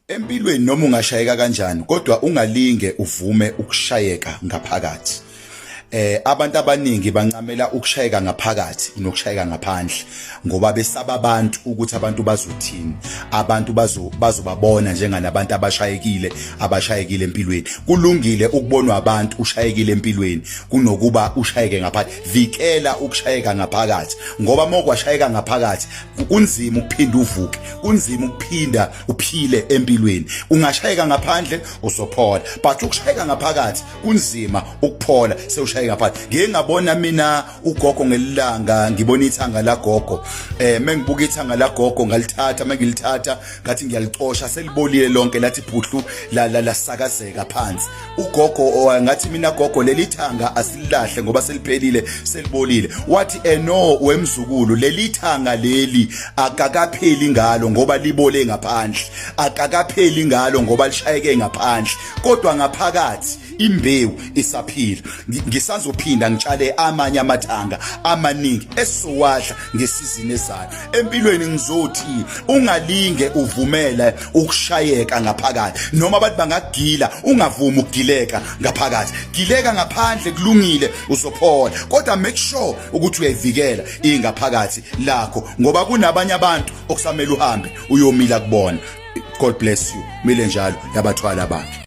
Empilweni noma ungashayeka kanjani kodwa ungalinge uvume ukushayeka ngaphakathi. Abantu abaningi bancamela ukushayeka ngaphakathi kunokushayeka ngaphandle ngoba besaba abantu ukuthi abantu bazothini, abantu bazobabona njenganabantu abashayekile, abashayekile empilweni. Kulungile ukubonwa abantu ushayekile empilweni kunokuba ushayeke ngaphakathi. Vikela ukushayeka ngaphakathi ngoba uma kwashayeka ngaphakathi kunzima ukuphinda uvuke, kunzima ukuphinda uphile empilweni. Ungashayeka ngaphandle uzophola, but ukushayeka ngaphakathi kunzima ukuphola sewushayeka ngaphandle. Ngike ngabona mina ugogo ngelilanga, ngibona ithanga lagogo, mengibuka ithanga lagogo ngalithatha, mengilithatha ngathi ngiyalicosha selibolile lonke, lathi phuhlu la lasakazeka phansi. Ugogo ngathi mina, "Gogo, leli thanga asililahle ngoba seliphelile, selibolile." Wathi, "Eno wemzukulu, leli thanga leli akakapheli ngalo ngoba libole ngaphandle, akakapheli ngalo ngoba lishayeke ngaphandle, kodwa ngaphakathi imbewu isaphila. Ngisazophinda ngitshale amanye amathanga amaningi esizowadla ngesizini ezayo." Empilweni ngizothi ungalinge uvumele ukushayeka ngaphakathi. Noma abantu bangagila, ungavumi ukugileka ngaphakathi. Gileka ngaphandle, kulungile, uzophola, kodwa make sure ukuthi uyayivikela ingaphakathi lakho ngoba kunabanye abantu okusamele uhambe uyomila kubona. God bless you. Mile njalo yabathwala bakhe.